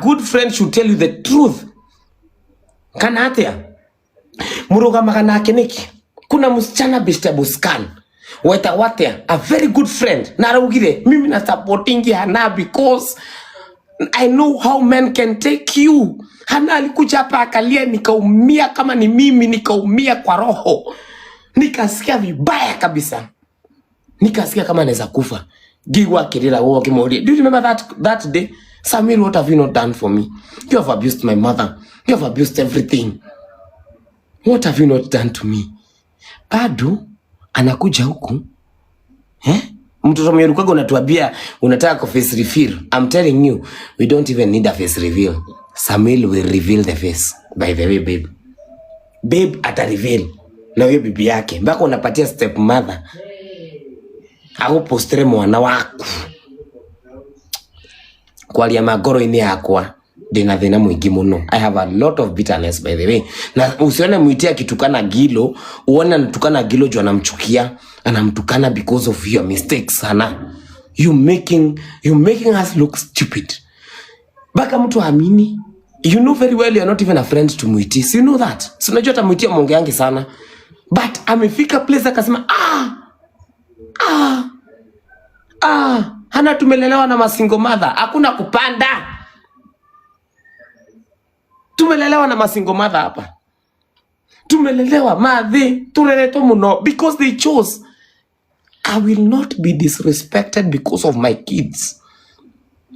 Good friend should tell you the truth. Kana atia murugamaga nake niki? Kuna msichana best Buscan weta watea, a very good friend, na araugire mimi na supportingi Hana because I know how men can take you. Hana alikuja hapa akalia, nikaumia kama ni mimi, nikaumia kwa roho, nikasikia vibaya kabisa, nikasikia kama naweza kufa. Gigwa kirira wo kimuria. Do you remember that day? Samir, what have you not done for me? You have abused my mother. You have abused everything. What have you not done to me? Bado anakuja huku, eh? Mtoto mwenye ulikuwa unatuambia unataka ku face reveal. I'm telling you, we don't even need a face reveal. Samir will reveal the face. By the way, babe. Babe ata reveal na huyo bibi yake mpaka unapatia step mother agupostere mwana waku kwaria mangoro-inĩ yakwa ndĩna thĩna mũingĩ mũno. I have a lot of bitterness, by the way. Na usione mwitia akitukana Gilo, uone anatukana Gilo juu anamchukia, anamtukana because of your mistakes sana. You making us look stupid mpaka mtu aamini. You know very well you are not even a friend to Mwiti. So you know that. Si unajua hata Mwiti amongeangi sana, but amefika place akasema, "Ah, ah, ah, Hana, tumelelewa na masingle mother, hakuna kupanda. Tumelelewa na masingle mother hapa, tumelelewa mathi tureretwo muno because they chose. I will not be disrespected because of my kids."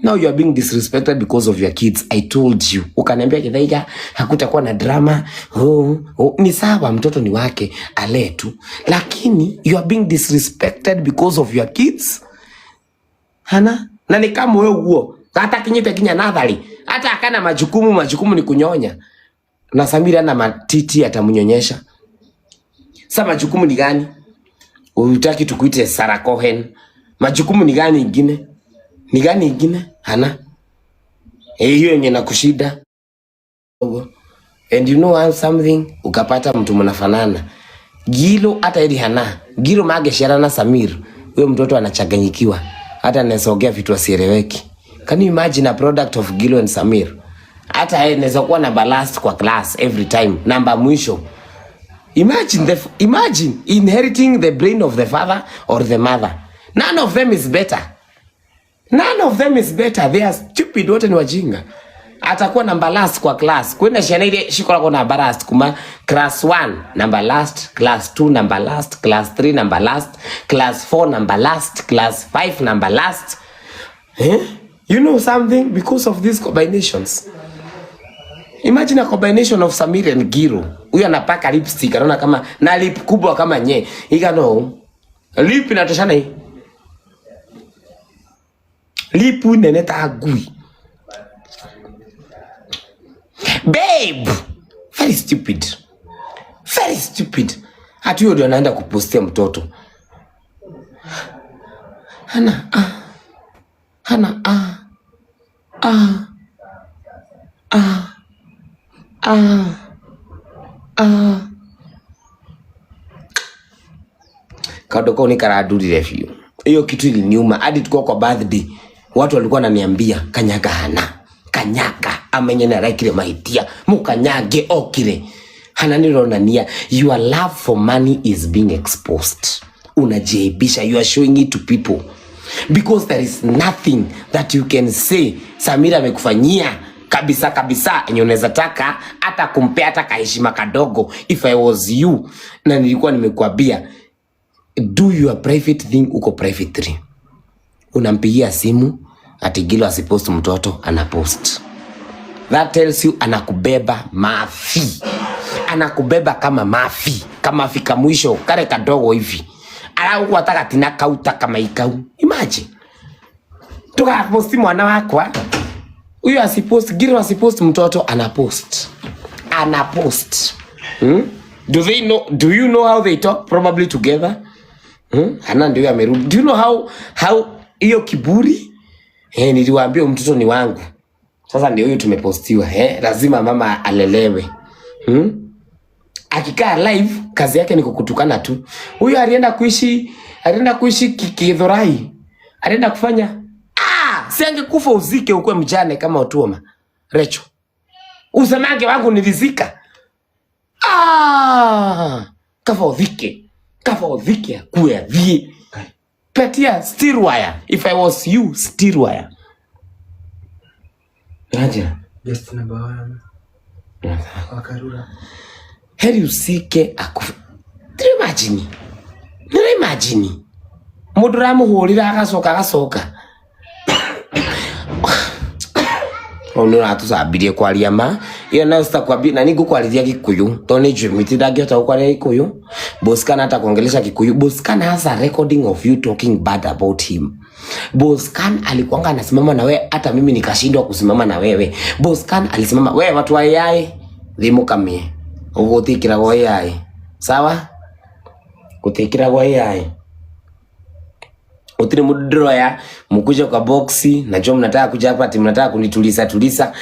Now you are being disrespected because of your kids. I told you. Ukaniambia, "Githaiga, hakutakuwa na drama." Oh. Ni sawa, mtoto ni wake, alee tu. Lakini you are being disrespected because of your kids. Hana? Na ni kama wewe uo. Hata kinyite kinya nadhari. Hata akana majukumu, majukumu ni kunyonya. Na Samira ana matiti atamnyonyesha. Sasa majukumu ni gani? Utaki tukuite Sarah Cohen. Majukumu ni gani ingine? Ni gani ingine? Hana? Eh, hiyo yenye nakushida. And you know one something, ukapata mtu mnafanana. Gilo hata ili Hana. Gilo mageciara na Samir. Huyo mtoto anachanganyikiwa. Hata anaweza vitu asieleweki. Can you imagine a product of Gilo and Samir? Hata yeye anaweza kuwa namba last kwa class every time, namba mwisho. Imagine inheriting the brain of the father or the mother. None of them is better. None of them is better. They are stupid, wote ni wajinga. Atakuwa namba last kwa class. Kwenda ciana iria cikoragwo namba last kuma class 1 number last, class 2 number last, class 3 number last, class 4 number last, class 5 number last. Eh? You know something? Because of these combinations. Imagine a combination of Samir and Giro. Huyu anapaka lipstick, anaona kama na lip kubwa kama nye. Ika no. Lip inatoshana hii. Lip nene ta ngui. Babe, very stupid. Very stupid. Hata huyo ndio anaenda kupostia mtoto. Hana ah. Hana ah. Ah. Ah. Ah. Ah. Kaũndũ kau nĩ karandurire biũ. Hiyo kitu iliniuma hadi tukiwa kwa birthday watu walikuwa wananiambia, "Kanyaga Hana, kanyaga, amenye nĩ arekire mahĩtia, mũkanyange okire." Hana, nĩronania your love for money is being exposed. Unajiaibisha, you are showing it to people because there is nothing that you can say Samira amekufanyia kabisa kabisa yenye unaweza taka hata kumpea hata kaheshima kadogo. If I was you, na nilikuwa nimekuambia do your private thing, uko private 3, unampigia simu ati Gilo asipost mtoto, anapost. That tells you anakubeba mafi, anakubeba kama mafi, kama fika mwisho kare kadogo hivi aragugwata gatina kauta kama ikau. Imagine tukaposti mwana wakwa, huyo asipost, Gilo asipost mtoto, anapost, anapost, Do they know? Do you know how they talk probably together? Hana ndio amerudi. Do you know how hiyo kiburi? Eh, niliwaambia mtoto ni wangu. Sasa ndio huyu tumepostiwa, eh, lazima mama alelewe. Akikaa live kazi yake ni kukutukana tu. Huyu alienda kuishi Githurai. Alienda kufanya, ah, si angekufa uzike ukue mjane kama Otuoma. Recho, usemange wangu nilizika. Ah, kaba uthike, kaba uthike akue athie. Petia steel wire. If I was you, steel wire. Aje. Guest number one. Wakarura. Heri usike akufe. Imagine. Nira imagine. Mundu ramuhurira agacoka agacoka. Hau nĩ ũratũcambirie kwaria ma iyo nayo sitakwambia na ningũkwarĩria Gĩkũyũ tondũ nĩ njũĩ mwiti ndangĩhota gũkwarĩria Gĩkũyũ. Boscan hata kuongelesha Kikuyu. Boscan has a recording of you talking bad about him. Boscan alikuanga anasimama na wewe, hata mimi nikashindwa kusimama na wewe. Boscan alisimama wewe, watu wa AI thimukamie ũgũtikĩragwo AI, sawa, gũtikĩragwo AI utire mundu ndiroya mukuje kwa boxi. Najua mnataka kuja hapa ati mnataka kunitulisa tulisa.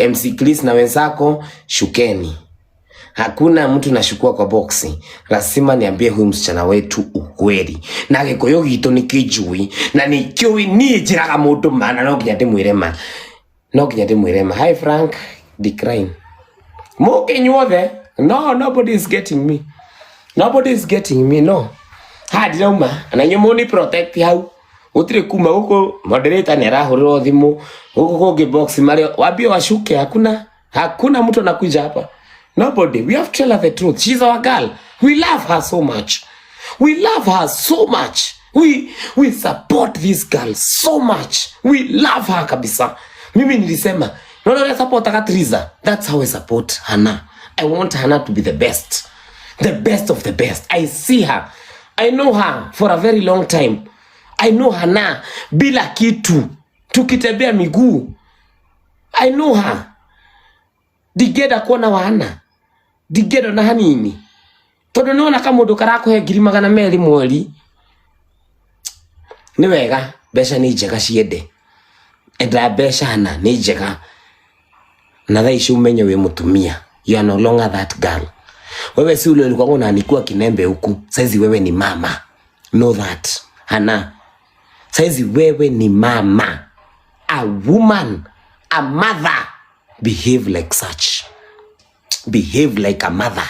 MC Chris na wenzako shukeni, hakuna mtu nashukua kwa boxi. Lazima niambie huyu msichana wetu ukweli, na gikuyu gitu ni kijui na ni kiui ni njiraga mundu ma na no nginya ndimwire ma, no nginya ndimwire ma. Hi Frank decline muke inyuothe. No, nobody is getting me, nobody is getting me. No, ha ndirauma na inyuĩ mũni protect hau gũtirĩ kuma gũkũ. Moderator nĩ arahũrĩrwo thimũ gũkũ kũngĩ box marĩa wambie washuke. Hakuna, hakuna mtu anakuja hapa, nobody. We have to tell her the truth. She's our girl. We love her so much, we love her so much. We support this girl so much. We love her kabisa. Mimi nilisema naona ule support akatriza, that's how I support Hannah. I want Hannah to be the best, the best of the best. I see her, I know her for a very long time. I know Hannah bila kitu, tukitembea miguu. I know her. Ndingĩenda kuona wana, ndingĩenda na hanini, tondu nĩwona kamũndũ karakũhe 200,000 mweri nĩ wega. Mbeca nĩ njega, ciende enda mbeca na nĩ njega, na thaa ici umenye wĩ mũtumia. You are no longer that girl. Wewe si ule ulikuwa unaanikua kinembe huku. Saizi wewe ni mama. Know that, Hana. Saizi wewe ni mama, a woman, a mother. Behave like such, behave like a mother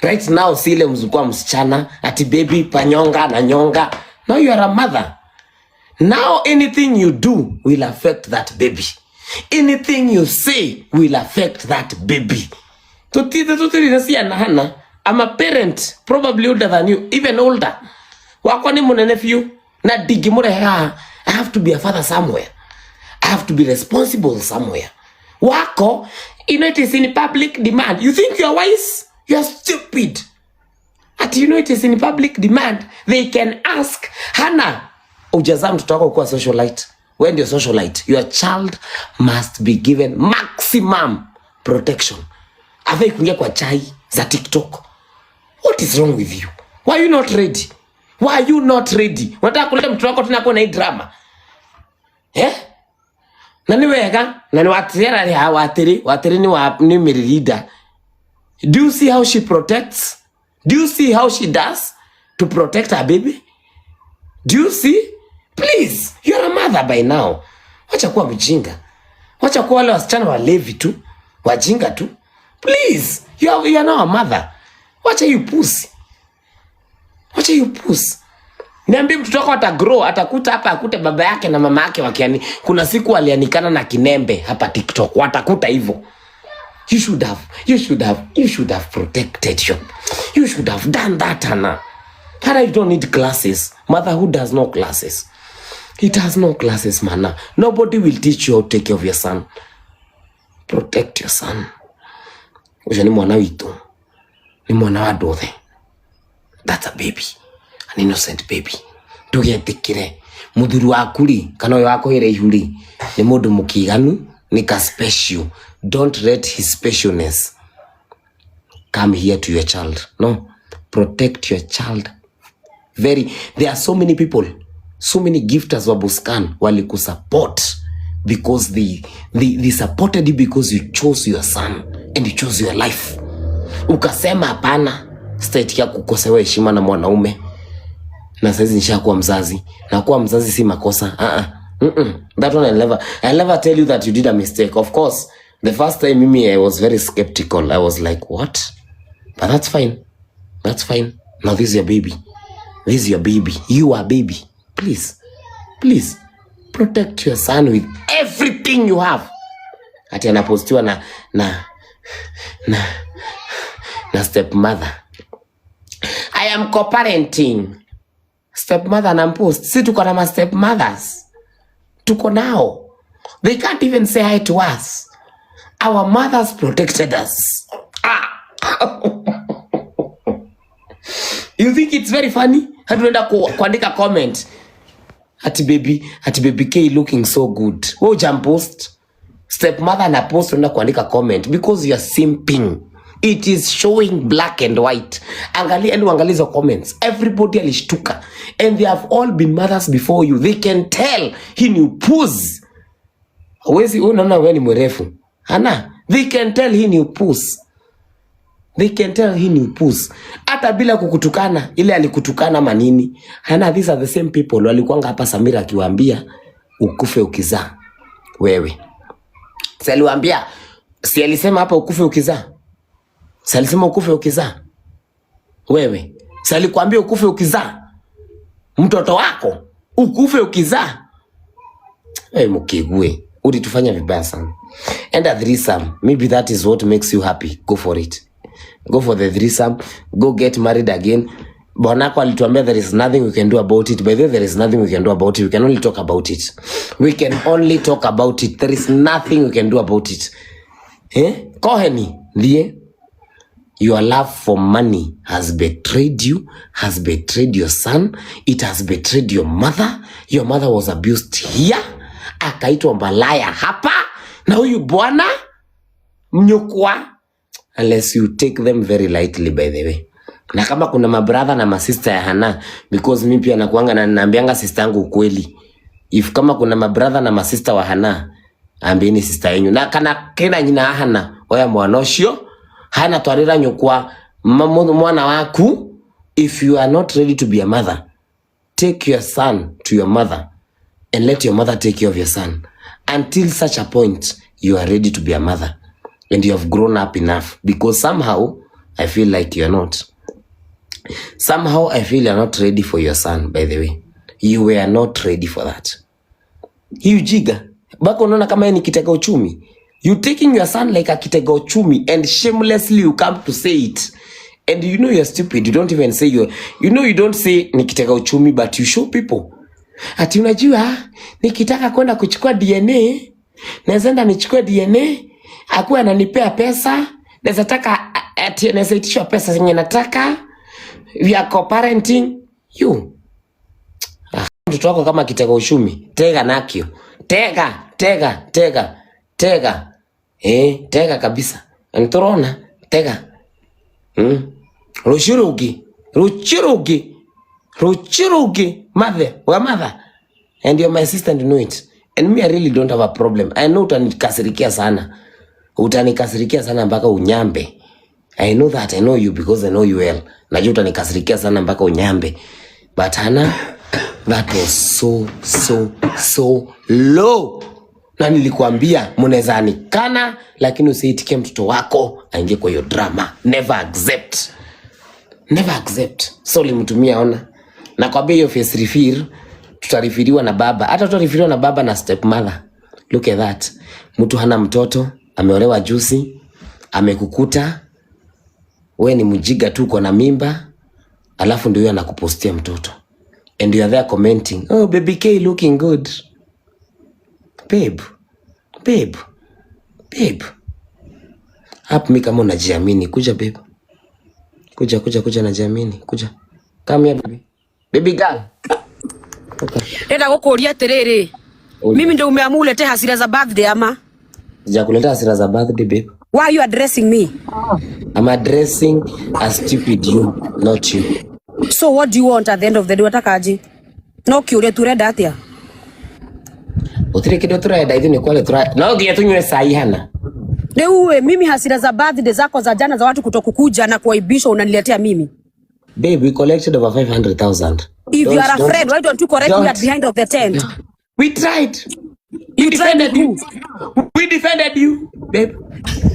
right now. Si ile mzukua msichana ati baby panyonga na nyonga. Now you are a mother. Now anything you do will affect that baby. Anything you say will affect that baby. Tutithe tutirire ciana. Hana, I'm a parent, probably older than you, even older. Wakwa ni munene biũ na ndingĩmũrehe haha. I have to be a father somewhere, I have to be responsible somewhere. Wako, you know it is in public demand. You think you are wise? You are stupid. At you know it is in public demand. They can ask. Hana, ujazaa mtoto wako kuwa socialite. Wewe ndio socialite. Your child must be given maximum protection. Afai kuingia kwa chai za TikTok. What is wrong with you? Why are you not ready? Why are you not ready? Unataka kuleta mtoto wako tena kuwa na hii drama, eh? Na nĩ wega na nĩ watirera rĩ watĩrĩ watĩrĩ nĩ wa nĩ mĩrĩrinda. Do you see how she protects? Do you see how she does to protect her baby? Do you see? Please, you are a mother by now. Wacha kuwa mjinga, wacha kuwa wale wasichana walevi tu, wajinga tu. Please, you are now a mother. Wacha hiyo pussy, wacha hiyo pussy. Niambie, mtoto wako atagrow, atakuta hapa, akute baba yake na mama yake wakiani. Kuna siku walianikana na kinembe hapa TikTok, watakuta hivyo. You should have protected you. You should have done that, Hannah. Hannah, you don't need classes. Motherhood has no classes. It has no classes, mana. Nobody will teach you how to take care of your son. Protect your son. Ucio nĩ mwana witũ, nĩ mwana wa andũ othe. That's a baby, an innocent baby. Ndũgetĩkĩre mũthuri waku rĩ, kana ũyũ wakũhĩra ihu rĩ, nĩ mũndũ mũkiganu, nĩ ka special. Don't let his specialness come here to your child. No, protect your child very. There are so many people, so many gifters wa Boscan walikusupport because they supported you because you chose your son and you chose your life. Ukasema hapana, sitaitikia kukosewa heshima na mwanaume, na saizi nishakuwa mzazi, na kuwa mzazi si makosa. Uh -uh. That one I'll never tell you that you did a mistake. Of course The first time mimi I was very skeptical. I was like, "What?" But that's fine. That's fine. Now this is your baby. This is your baby. You are baby. Please. Please. Protect your son with everything you have. Ati anapostiwa na stepmother. "I am co-parenting." Stepmother anampost. Si tuko na ma stepmothers. Tuko nao. They can't even say hi to us. Our mothers protected us. Ah. You think it's very funny? Hatuenda kuandika comment. Ati baby K looking so good. Wewe hujampost. Stepmother na post, unaenda kuandika comment because you are simping. It is showing black and white. Angalia, yani uangalie hizo comments. Everybody alishtuka. And they have all been mothers before you. They can tell hii ni upuzi. Huwezi, wewe unaona wewe ni mrefu. Hana, they can tell hii ni upuzi. They can tell hii ni upuzi. Hata bila kukutukana, ile alikutukana manini. Hana, these are the same people walikuanga hapa Samira akiwaambia ukufe ukizaa. Wewe. Si aliwaambia, si alisema hapa ukufe ukizaa? Si alisema ukufe ukizaa? Wewe. Si alikwambia ukufe ukizaa? Mtoto wako ukufe ukizaa? Wewe Mkigue, ulitufanya vibaya sana. Enda threesome. Maybe that is what makes you happy. Go for it. Go for the threesome. Go get married again. Bwanako alituambia there is nothing we can do about it. By the way, there is nothing we can do about it. We can only talk about it. We can only talk about it. There is nothing we can do about it. Eh? Koheni, ndiye. Your love for money has betrayed you, has betrayed your son, it has betrayed your mother. Your mother was abused here, akaitwa malaya hapa, na huyu bwana mnyukwa, unless you take them very lightly, by the way. Na kama kuna mabrother na masista ya Hana, because mi pia nakuanga na naambianga sister yangu ukweli. If kama kuna mabrother na masista wa Hana, ambieni sister yenyu na kana kena nyina Hana oya mwana ucio hana twarira nyukwa mwana waku. If you are not ready to be a mother, take your son to your mother and let your mother take care of your son until such a point you are ready to be a mother and you have grown up enough, because somehow I feel like you're not. Somehow I feel you're not ready for your son. By the way, you were not ready for that. Hii ujiga bako unaona kama yeye ni kitega uchumi. You taking your son like a kitega uchumi, and shamelessly you come to say it, and you know you're stupid. You don't even say you know, you don't say ni kitega uchumi, but you show people ati unajua nikitaka kwenda kuchukua DNA, naweza enda nichukue DNA, akuwe ananipea pesa, naweza taka ati naweza itishwa pesa zenye nataka. We are co-parenting. You, mtoto wako kama kitega uchumi, tega nakio, tega, tega, tega, tega, eh, tega kabisa. Nturona tega. Rũciũ rũngĩ, rũciũ rũngĩ, rũciũ rũngĩ, mother wa mother, and you're my sister and you know it, and me, I really don't have a problem. I know utanikasirikia sana, utanikasirikia sana mpaka unyambe. I know that. I know you because I know you well. Najua utanikasirikia sana mpaka unyambe, but Hana, that was so, so, so low. Na nilikuambia mnaweza anikana, lakini usiitikie mtoto wako aingie kwa hiyo drama. Never accept, never accept. So ulimtumia, ona, nakwambia hiyo face reveal tutareferiwa na baba, hata tutareferiwa na baba na stepmother. Look at that. Mtu hana mtoto, ameolewa juzi, amekukuta we ni mjiga tu, uko na mimba, alafu ndio huyo anakupostia mtoto and you are there commenting, "Oh, baby K looking good." Babe, babe, babe. Hapo mi kama unajiamini, kuja babe, kuja, kuja, kuja, najiamini, kuja. Come here, baby, baby girl. Okay. Ndenda gukuria atiriri, mimi ndio umeamua ulete hasira za birthday ama? Sijakuletea hasira za birthday, babe. Why are you addressing me? I'm addressing a stupid you, not you. So what do you want at the end of the day? Wataka aje? No kiuria turenda atia? Gũtirĩ kĩndũ tũrenda ithuĩ, nĩ kwale tũra no nginya tũnyue cai, Hana. Rĩu we, mimi hasira za birthday zako za jana za watu kutokukuja na kuaibishwa unaniletea mimi? Babe, we collected over 500,000. If you Don't, are a don't, friend, why don't you correct me at don't. Behind of the tent? We tried. We You tried defended with you. who? We defended you, babe.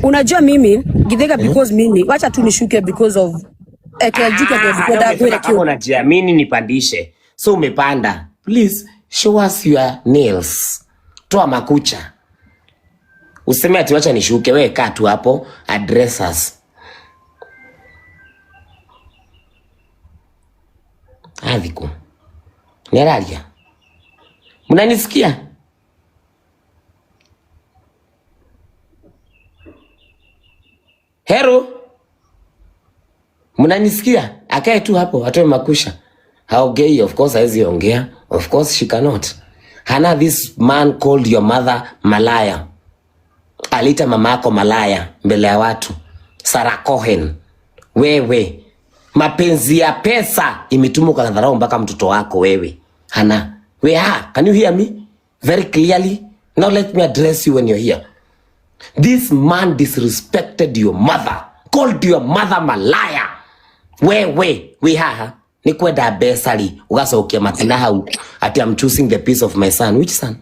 Unajua mimi Githaiga, because mimi, wacha tu nishuke because of ekeljuke. Ah, hata Ndio umesema ndakwira kama kio. unajiamini nipandishe. So umepanda. Please show us your nails. Toa makucha. Useme ati wacha nishuke, wewe kaa tu hapo, address us. Athiku. Neraria. Mnanisikia? Hero. Mnanisikia? Akae tu hapo, atoe makusha. Haongei, of course hawezi ongea. Of course she cannot. Hana, this man called your mother malaya. Aliita mama yako malaya mbele ya watu. Sarah Cohen. Wewe, mapenzi ya pesa imetuma ukadharau mpaka mtoto wako wewe. Hana. We are. Can you hear me? Very clearly. Now let me address you when you're here. This man disrespected your mother. Called your mother malaya. Wewe, we haha. Ni kwenda mbeca ri ugacokia matina hau ati I'm choosing the peace of my son. Which son?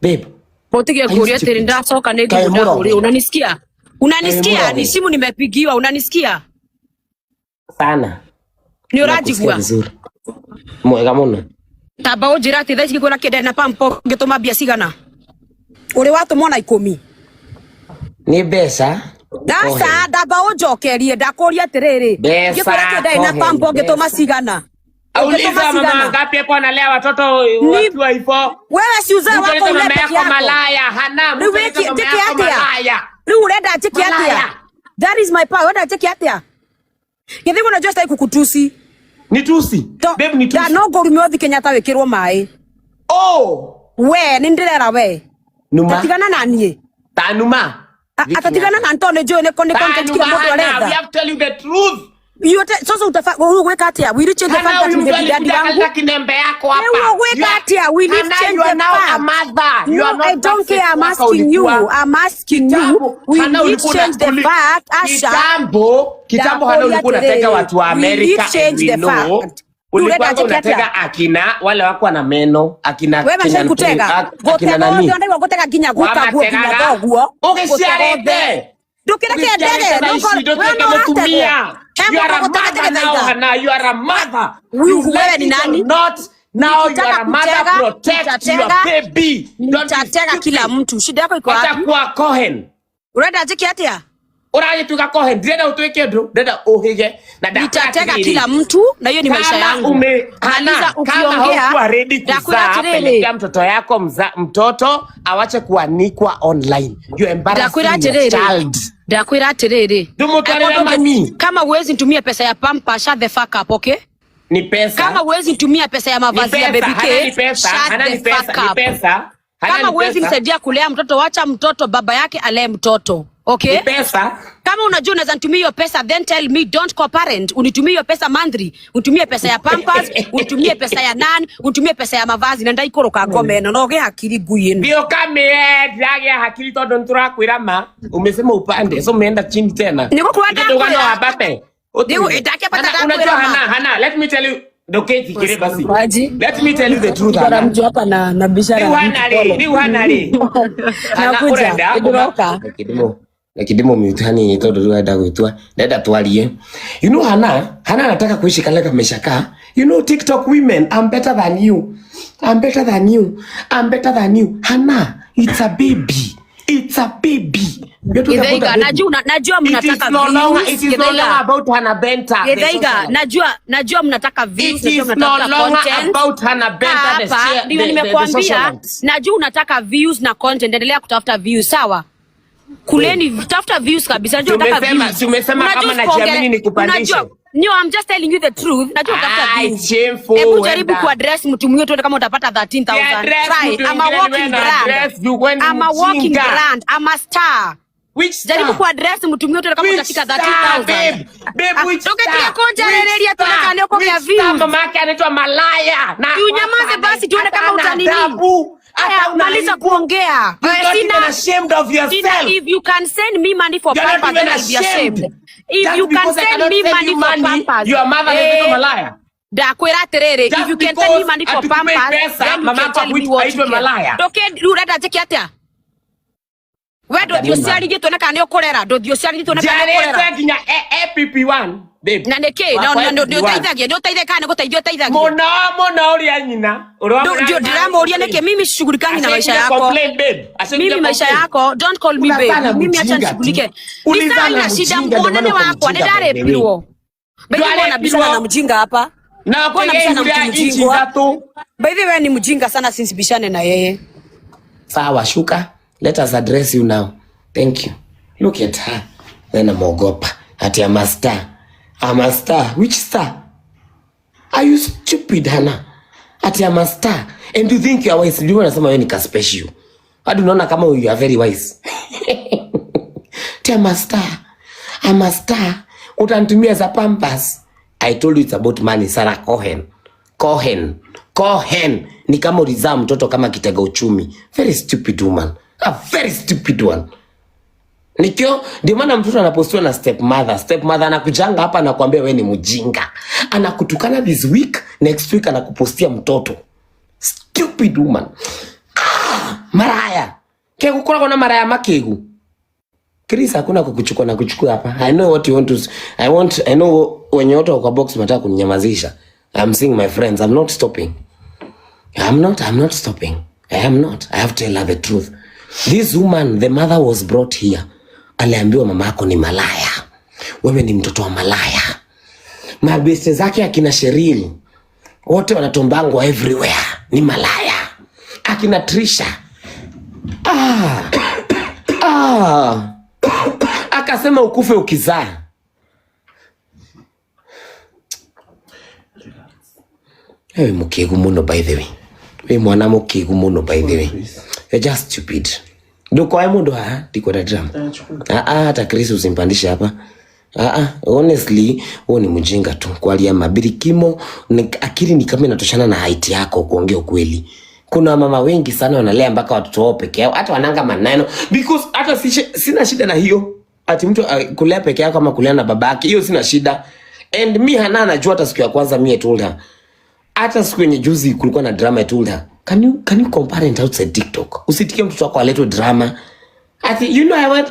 Babe. Utige Are you kuria stupid? tiri ndacoka nĩ Kaĩ thimũ mũroge. ndahũrĩrwo. Unanisikia? Kaĩ Unanisikia? mũroge. Ni simu nimepigiwa, unanisikia? Sana. Nĩ Nakusikia ũranjigua? vizuri. Mwega muno. Tamba ũnjĩre atĩ thaa ici ngĩkwĩra kĩndĩ na pampo ngĩtũma mbia cigana? Ũrĩ watũmwo na ikũmi. Nĩ mbeca. Ndaca Cohen. ndamba ũnjokerie, ndakũria atĩrĩrĩ, Mbeca, ngĩkwĩra kĩndĩ na Cohen, pampo ngĩtũma mbeca. cigana? Ũngĩtũma Uliza mama cigana? ngapi hapo analea watoto Ni wakiwa hivyo. wewe si uzae Mtu wako anaita ule mama peke yako yako. malaya. Hana, Rĩu mtu anaita wĩki mama njĩke yako atĩa? malaya. Rĩu ũrenda njĩke atĩa? Malaya. That is my power. Ũrenda njĩke atĩa? Githĩ unajua sitaki kukutusi. Ni tusi. Babe ni Da tusi. no ngũrume ũthi Kenyatta wĩkĩrwo maĩ. Oh. We nĩ ndĩrera we. Numa. Tatigana na niĩ. Tanuma. Atatigana na ntone njũĩ nĩ content Tanuma kila mũndũ Hana, we arenda. have to tell you the truth. Yote sasa utafa ũgwĩka atĩa? Will you change the Hana, fact that huyu ni mtu baby daddy alikuja wangu? akaleta kinembe yako Rĩu hapa. ũgwĩka You are- atĩa? Will you Hana, change you are the now a fact? mother. You No, are not I don't that care. sex I'm worker asking you. ulikuwa. I'm asking you. Kitambo, Will Hana you ulikuwa change the fact, Asha? Kitambo Hana Ndakũria ulikuwa unatega atĩrĩrĩ, watu wa will you America and change we the know. fact? Rĩu Ulikuwa ũrenda njĩke unatega atĩa? akina wale wako na meno akina We machai Kenyan kutega akina gutega nani othe ondaigua gutega nginya gukaguo nginya Wamategaga. thoguo. Ũgĩciarĩte. Ndũkĩreke ndege Ũgĩciarĩte thaa ici, we ndũtuĩke no ũrategwo mũtumia. He You are mũndũ a mother ũgũtegatege now, thaitha. Hana. You are a mother. Wewe You like ni it or nani? not, now you Nikitaka are a mother. kutega, Protect your nitatega. baby. Don't be Nitatega kila stupid. mtu. Shida yako iko Wacha wapi? kuwa Cohen. Urenda njĩke atĩa? Ũragĩtuĩka Cohen. Ndirenda ũtuĩke ũndũ. Ndĩrenda ũhĩge. Na ndakwĩra Nitatega atĩrĩrĩ, kila mtu na hiyo ni maisha kama yangu. Hana, Maliza kama ukiongea, haukuwa ready ndakwĩra kuzaa, atĩrĩrĩ. pelekea mtoto yako mtoto awache kuanikwa online. You're embarrassing Ndakwĩra your atĩrĩrĩ. child. Ndakwĩra atĩrĩrĩ. Ndũmũtwarĩre Angĩkorwo mami. Kama huwezi nitumia pesa ya pamper, shut the fuck up, okay? Ni pesa. Kama huwezi nitumia pesa ya Ni mavazi ya pesa, baby Hana, ni K, pesa, shut Hana, ni the pesa, fuck ni up. pesa. Hana, Kama ni huwezi pesa. nisaidia kulea mtoto, wacha mtoto baba yake alee mtoto. Okay? Ni pesa. Kama unajua unaweza nitumia hiyo pesa, then tell me don't co-parent. Unitumie hiyo pesa monthly, unitumie pesa ya pampers, unitumie pesa ya nan, unitumie pesa ya mavazi na ndaikũrũka ngome ĩno no ũgĩe hakiri ngui ĩno. Ndio kamie ndiragia hakiri tondu niturakwira ma umesema upande so umeenda chini tena. Nĩgũkũra Ndio ndugano ndakwĩra. wabate. Nĩgũ- ndakĩambata Hana, unajua ndakwĩra ma. Hana, Hana, let me tell you ndũkĩnjigĩre basi. Maji. Let me tell you the truth Niko na Hana. mtu hapa na na bishara Riu na Hana mtu rĩ, pole. riu Hana rĩ. Hana Nakuja, ũrenda nĩndĩroka. Reke ndĩmũ hanini tondu rĩu arenda gwĩtua ndenda twarie. You know Hana, Hana anataka kuishi kale maisha ka. You know TikTok women, I'm better than you. I'm better than you. I'm better than you. Hana, it's a baby. It's a baby. You're talking about Githaiga, a baby. najua It is mnataka no longer, views. it is no longer Githaiga. about Hannah Benta, the Githaiga, socialite. najua mnataka views, It najua is no mnataka longer content. about Hannah Benta, the Hapa share, ndio the nimekuambia, socialite. najua unataka views na content, endelea kutafuta views, sawa? Kuleni, tafuta views kabisa, najua unataka Tumesema, views. tumesema Unajua kama usipoongele- najiamini nikupandishe. Unajua, no, I'm just telling you the truth. Najua unatafuta Ah, views. it's shameful, Hebu jaribu enda. kuaddress mtu mwingine tuone kama utapata 13,000. Address Try. mtu I'm a mwingine, walking wewe na brand. address juu wewe ni I'm a walking mjinga. brand. I'm a star. Which star? Jaribu kuaddress mtu mwingine tuone kama Which utafika star, 13,000. babe? Babe, which Tukitia star? kunja Which rereria star? tuone kama uko Which kwa star? views. Mama yake anaitwa malaya. Na Tunyamaze hata basi tuone hata kama ana utanini. adabu. Hata Haya, una maliza aibu. kuongea. You're Eh, not sina even ashamed of Sina, yourself. if you can send me money for You're not pampers, even then I'll be ashamed. ashamed. If Just you can because I send cannot me send money you for money, pampers, your mother is eh, a malaya. Ndakwĩra atĩrĩrĩ, if Just you can tell me because money for atukupei pampers, pesa, then you mama can yako tell me what aitwe you can. malaya. Ndũkĩ rĩu ũrenda njĩke atĩa? We ndũthiĩ ũciarithie tuone kana nĩ ũkũrera, ndũthiĩ ũciarithie tuone kana nĩ ũkũrera. Njarĩte nginya APP1 babe. Na nĩkĩ? Na Wakwa nĩ APP1. ũteithagia, nĩ ũteithagia kana nĩ gũteithia ũteithagia? Mũno mũno ũrĩa nyina. Ũrĩa Ndio ndĩramũria nĩkĩ mimi sishughulikangi na maisha yako. Complain, babe. Ashakuja Mimi maisha complain. yako, don't call me Unazaa na babe. Mimi acha mjinga tu. nishughulike. Ni Ulizaa sawa, na ina shida, mjinga, ndio muonane maana uko wakwa, mjinga, by the way. nĩndarĩpirwo. By the way, mbona bishana na mjinga hapa? Na Mbona bishana na kũgeithia mtu inchi mjingwa? ithatũ. By the way, ni mjinga sana sinsibishane na yeye. Sawa, shuka. Let us address you now. Thank you. Look at her. Then ameogopa. Ati I'm a star. I'm a star. Which star? Are you stupid, Hannah? Ati I'm a star. And you think you are wise. Ndio unasema wewe ni ka special. Hadi unaona kama you are very wise. Ati I'm a star. I'm a star. Utanitumia za Pampers. I told you it's about money. Sarah Cohen. Cohen. Cohen. Ni kama ulizaa mtoto kama kitega uchumi. Very stupid woman. A very stupid one. Nikio ndio maana mtoto anapostiwa na stepmother. Stepmother anakujanga hapa anakuambia wewe ni mjinga. Anakutukana this week, next week anakupostia mtoto. Stupid woman. Ah, maraya. Kegu koragwo na maraya makegu. Chris, hakuna kukuchukua na kuchukua hapa. I know what you want to I want I know wenye wote wako kwa box mnataka kuninyamazisha. I'm seeing my friends. I'm not stopping. I'm not stopping. I am not. I have to tell her the truth. This woman, the mother was brought here. Aliambiwa mama yako ni malaya. Wewe ni mtoto wa malaya. Mabeste zake akina Cheryl wote wanatombangwa everywhere. Ni malaya. Akina Trisha. Ah. Ah. Akasema ukufe ukizaa. Wewe mukigu muno, by the way. We mwana mukigu muno, by the way. You're just stupid. Ndukoe mundu haha ndikwenda drama. Ah ah, hata Chris usimpandishe hapa. Ah ah, honestly, wewe ni mjinga tu. Kwalia mabirikimo ni, akili ni kama inatoshana na height yako kuongea ukweli. Kuna mama wengi sana wanalea mpaka watoto wao peke yao, hata wananga maneno because hata sina shida na hiyo. Ati mtu kulea peke yako ama kulea na babake, hiyo sina shida. And me Hana anajua hata siku ya kwanza me I told her, hata siku yenye juzi kulikuwa na drama, I told her, can you co-parent outside TikTok? Usitikie mtoto wako aletwe drama. Ati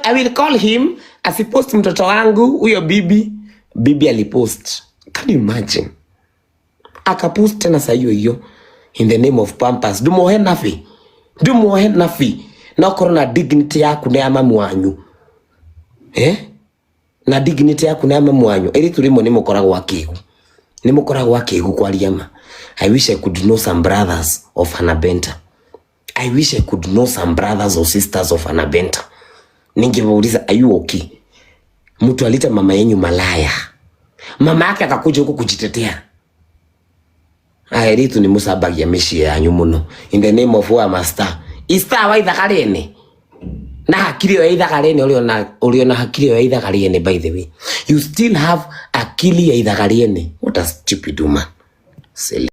I will call him asipost mtoto wangu huyo bibi. Bibi alipost. Can you imagine? Akapost tena saa hiyo hiyo in the name of Pampers. Ndumuohe nabi. Ndumuohe nabi. Na ukorwo na dignity yaku na ya mamu wanyu. Eh? Na dignity yaku na ya mamu wanyu. Ĩrĩ tu rĩmwe nĩ mũkoragwo akĩgu. Nĩ mũkoragwo akĩgu kwaria ma. I wish I could know some brothers of Hannah Benta. I wish I could know some brothers or sisters of Hannah Benta. Ningewauliza, are you okay? Mtu alita mama yenyu malaya. Mama yake akakuja huku kujitetea. Airitu ni mucabagia mĩciĩ yanyu mũno in the name of wa master. Star wa ithaka rĩene. Na hakiri ĩyo ya ithaka rĩene ũrĩ ona hakiri ĩyo ya ithaka rĩene, by the way. You still have akili ya ithaka rĩene. What a stupid woman. Silly.